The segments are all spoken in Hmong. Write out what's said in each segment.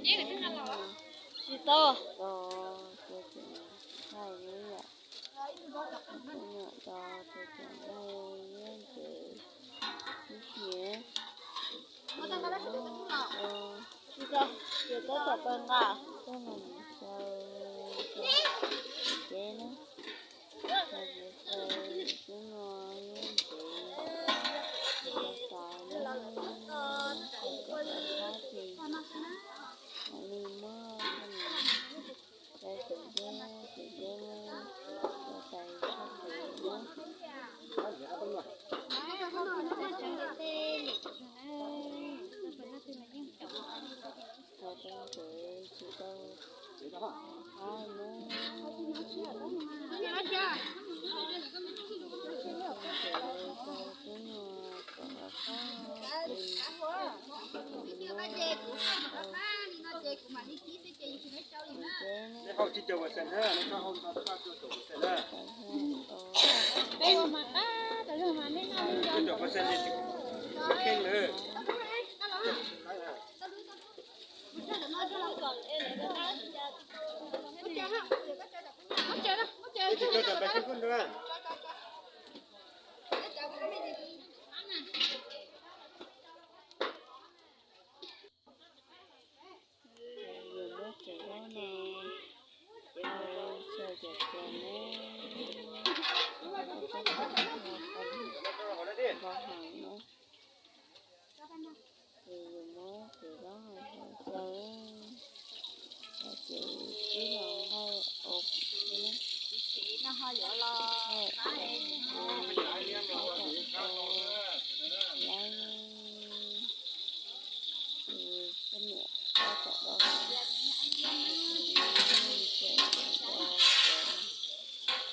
Tsis tau. Tau tus tseem thaij ne yom. Tus poj niam tau tus tseem thaij nyob ntawd ib pliag. Tsis tau, ces tau tom taw nqa. Tau los mus xaws tsev na. Xaws tsev, xaws tub no nyob ntawd, xaws tas na, xaws kom tau qab ces mam li muab cov tseem deb, tseem deb muab xaws tas tshaj tawm na. Xaws tau ntawd tsis tau qab na. Xaws tub no kom tau qab ces mam li muab xaws deb na. Yus muab cov zaub no xaws cov cov na, cov zaub no qhov heev na. Ces yus muab cov zaub no xaws, ces wb los nqaij ua li na. Nqaij ua, tab tom tau lawm, ces poj niam tab tom tau,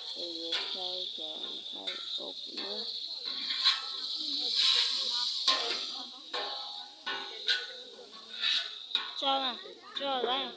ces yuav xaws cov nqaij ua na. Tso, tso lawm.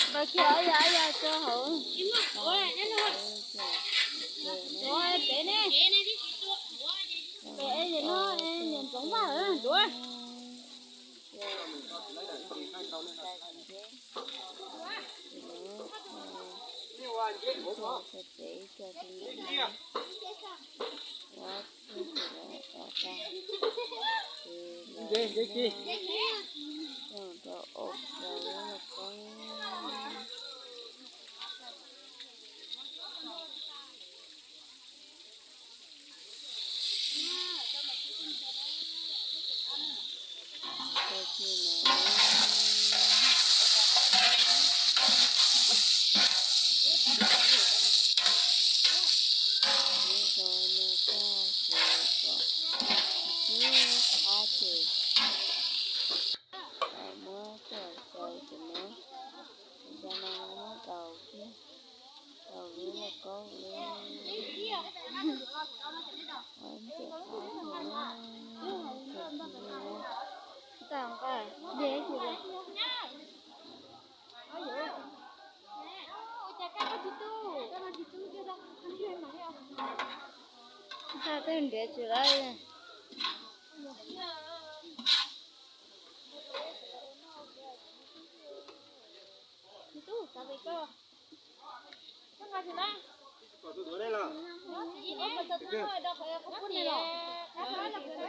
Ntawd kiag, yog, yog tso hauv. Pem ne, pem no niam ntxoov vaj duav. Muab tuaj xaws cov no, cov no muab daus thiab, daus lub lauj kaub lub, ntxim qab thiab na, tau nqa dej. Tag tej nrhiav tsis lawm.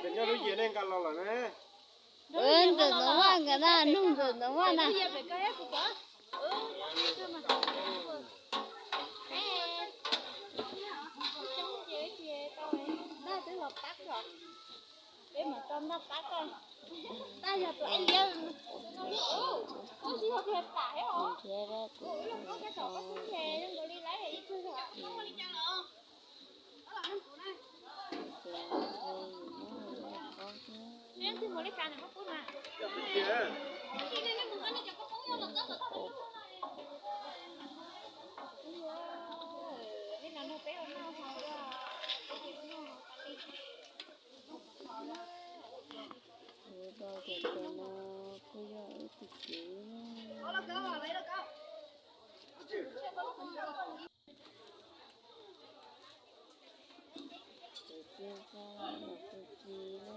Nyob lub yias nej nqa los lawm ne. Ntxawm Ntxoov Vaj nkawd na, nug Ntxawm Ntxoov Vaj na. Peb mam tso ntaj pab koj. Tab yog tus Aib Liab, koj tsis yog tus pam thiab os. Nrhiav rau tus, koj tsis yog koj tub ntshe zoo nkaus li laib ib tug os. Ib tug ua li cas nws muab pub mas. Nej los nrog peb ua noj haus. Cov no kuj yog ib tug txiv na. Cov tiag ko los tus txiv na.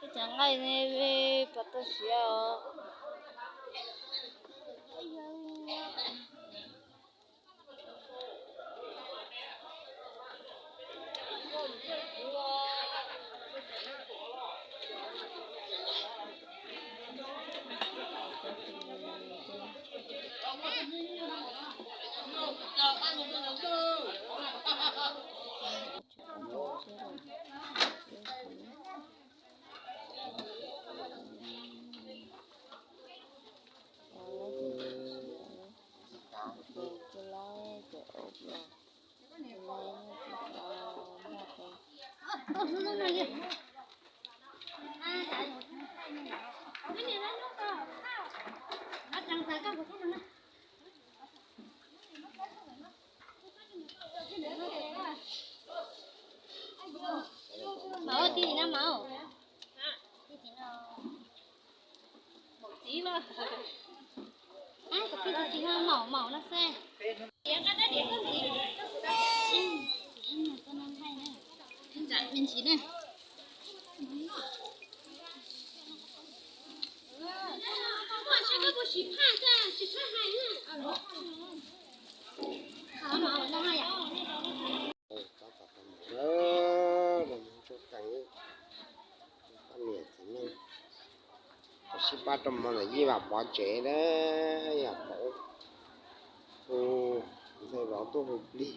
Ib cov nqaij ne pov tau siav os. Màu gì na màu? Màu tím mà. Á, có cái gì xịn hơn màu, màu nó xe. Miếng chỉ này. Pab niam txiv neej sib pab rau mov ntawm Yij Vam pov tsev na, yam pov hu, ntxhais vauv tuaj hu plig.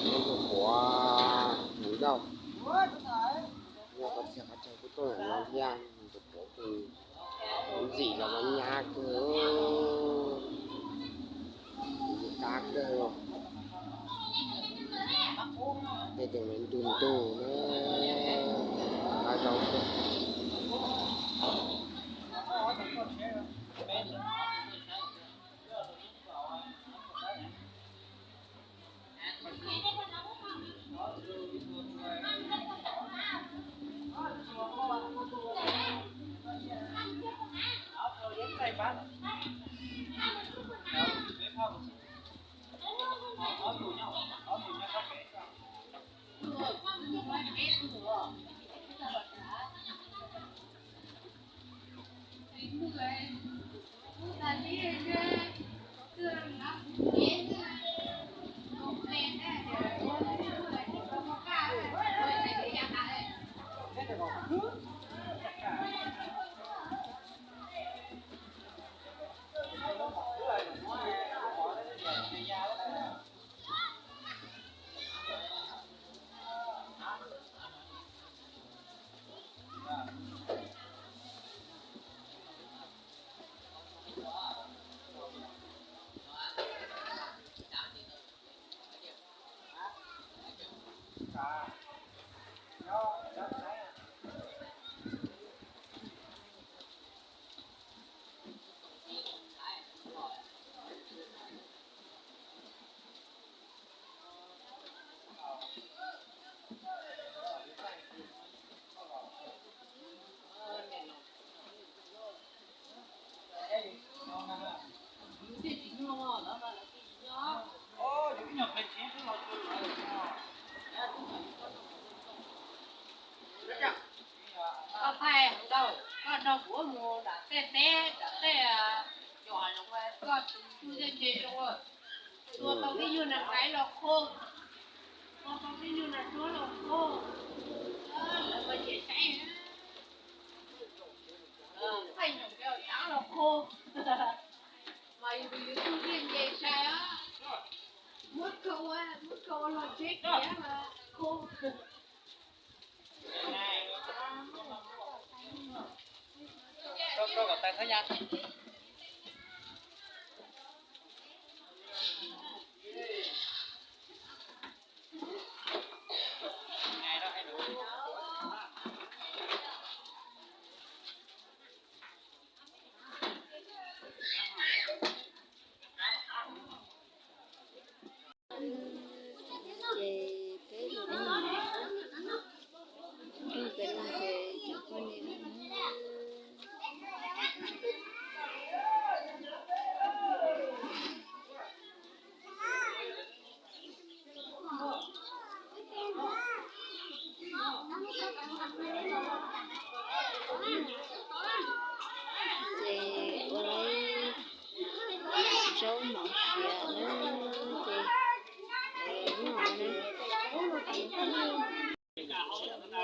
Tus quav mus lauj, nyob qhov txhia qhov chaw kuj tuaj ntawm no thiab, tus quav tus ntxim los mas nyab kawg, nyab kawg. Tej tus me ntug ntug na, qab zaub kawg. Koj thaij ntau, koj nrog kuv mus nram tej teb, nram tej cov hav zoov, koj tus ntse zoo, tua tau tib nyuag nas qaiv los qhua, tua tau tib nyuag nas tsuag los qhua, lawv mas nyiam saib, thaij nyuag cov tsav los qhua, mas yus tus YouTube thiaj nce sai os. Muab khau, muab khau los tsheb khiav mas qhua.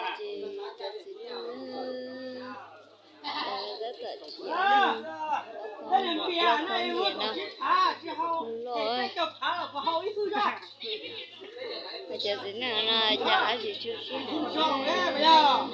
Ces cov txiv neej tab tom chiav poj niam no loj. Cov txiv neej no cas dab tsi tshwm sib haum.